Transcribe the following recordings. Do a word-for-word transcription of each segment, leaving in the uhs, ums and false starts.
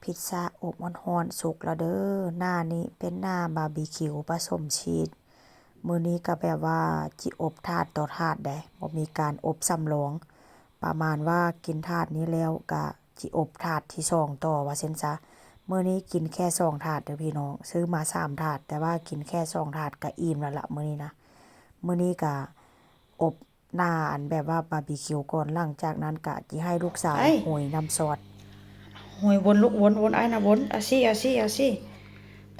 พิซซ่าอบร้อนๆ สุกแล้วเด้อ หน้านี้เป็นหน้าบาร์บีคิวผสมชีส มื้อนี้ก็แบบว่าจิอบถาดต่อถาดเด้ บ่มีการอบสำรอง ประมาณว่ากินถาดนี้แล้วก็จิอบถาดที่สองต่อว่าซั่นซะ มื้อนี้กินแค่สองถาดเด้อพี่น้อง ซื้อมาสามถาด แต่ว่ากินแค่สองถาดก็อิ่มแล้วละมื้อนี้นะ มื้อนี้ก็อบหน้าอันแบบว่าบาร์บีคิวก่อน หลังจากนั้นก็จิให้ลูกสาว เอ้ย โรยน้ำซอส โรย วนลูก วน วน อ้ายนะ วน así, así, así,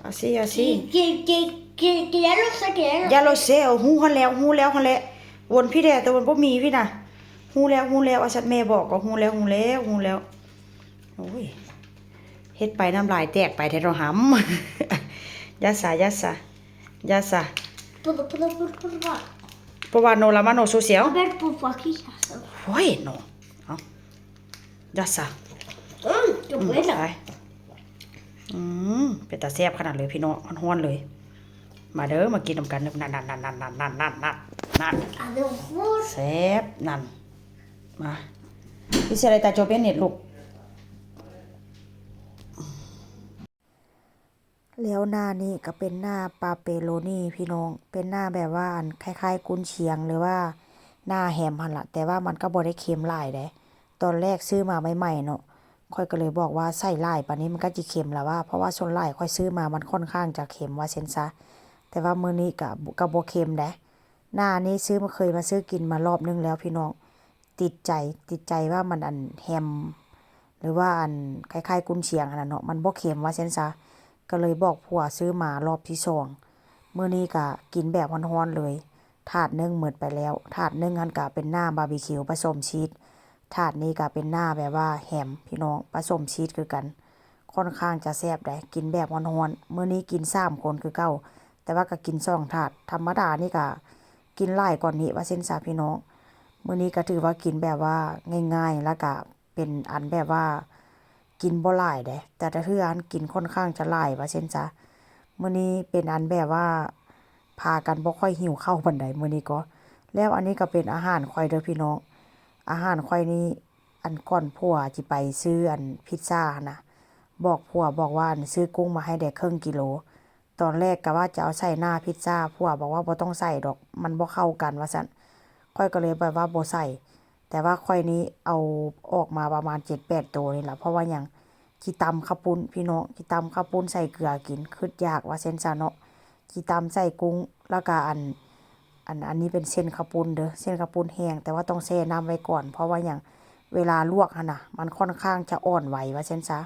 así, así. Que, que, que, que ya lo sé, que ya lo อย่าโรยเซล ฮู้หั้นแล้ว ฮู้แล้วหั้นแหละ วนพี่แด่ แต่วนบ่มีพี่นะ ฮู้แล้ว ฮู้แล้ว ว่าซั่น แม่บอกก็ฮู้แล้ว ฮู้แล้ว ฮู้แล้ว โอ้ย เฮ็ดไปน้ำลายแตกไปแท้เนาะหำ อย่าซะ อย่าซะ อย่าซะ Puedo, puedo, puedo, puedo. Probando la mano sucia. A ver, por aquí. โอ้ยเนาะ เอา อย่าซะ Mm, qué buena. ไป อืม เป็นตาแซ่บขนาดเลยพี่น้อง ฮ้อนๆเลย มาเด้อ มากินนำกัน นั่น นั่น นั่น นั่น นั่น นั่น นั่น นั่น นั่น A lo mejor. แซ่บนั่น มา พี่เซอะไรตาโจเป็นเน็ตลูก แล้วหน้านี้ก็เป็นหน้าปาเปโลนี่พี่น้อง เป็นหน้าแบบว่าอันคล้ายๆ กุนเชียง หรือว่าหน้าแฮมหั่นละ แต่ว่ามันก็บ่ได้เค็มหลายเด้ ตอนแรกซื้อมาใหม่ๆเนาะ ข้อยก็เลยบอกว่าใส่หลายปานนี้มันก็จิเค็มแล้วว่า เพราะว่าส่วนหลายข้อยซื้อมามันค่อนข้างจะเค็มว่าซั่นซะ แต่ว่ามื้อนี้ก็ ก็บ่เค็มเด้ หน้านี้ซื้อมา เคยมาซื้อกินมารอบนึงแล้วพี่น้อง ติดใจ ติดใจว่ามันอันแฮม หรือว่าอันคล้ายๆ กุนเชียงหั่นน่ะเนาะ มันบ่เค็มว่าซั่นซะ ก็เลยบอกผัวซื้อมารอบที่สอง มื้อนี้ก็กินแบบฮ้อนๆเลย ถาดหนึ่งหมดไปแล้ว ถาดหนึ่งหั่นก็เป็นหน้าบาร์บีคิวผสมชีส ถาดนี้ก็เป็นหน้าแบบว่าแฮมพี่น้อง ผสมชีสคือกัน ค่อนข้างจะแซ่บเด้ กินแบบฮ้อนๆ มื้อนี้กินสามคนคือเก่า แต่ว่าก็กินสองถาด ธรรมดานี่ก็กินหลายกว่านี้ว่าซั่นซะพี่น้อง มื้อนี้ก็ถือว่ากินแบบว่าง่ายๆ แล้วก็เป็นอันแบบว่ากินบ่หลายเด้ แต่ละเทื่อหั้นกินค่อนข้างจะหลายว่าซั่นซะ มื้อนี้เป็นอันแบบว่าพากันบ่ค่อยหิวข้าวปานใดมื้อนี้ก็ แล้วอันนี้ก็เป็นอาหารข้อยเด้อพี่น้อง อาหารข้อยนี่ อันก่อนผัวจิไปซื้ออันพิซซ่าหั่นนะ บอกผัวบอกว่าอันซื้อกุ้งมาให้แด่ครึ่งกิโล ตอนแรกก็ว่าจะเอาใส่หน้าพิซซ่า ผัวบอกว่าบ่ต้องใส่ดอก มันบ่เข้ากันว่าซั่น ข้อยก็เลยแบบว่าบ่ใส่ แต่ว่าข้อยนี้เอาออกมาประมาณเจ็ดแปดตัวนี่ล่ะ เพราะว่าหยัง จิตำข้าวปุ้นพี่น้อง จิตำข้าวปุ้นใส่เกลือกิน คิดอยากว่าซั่นซะเนาะ จิตำใส่กุ้ง แล้วก็อัน อัน อันนี้เป็นเส้นข้าวปุ้นเด้อ เส้นข้าวปุ้นแห้ง แต่ว่าต้องแช่น้ำไว้ก่อน เพราะว่าหยัง เวลาลวกหั่นน่ะ มันค่อนข้างจะอ่อนไหวว่าซั่นซะ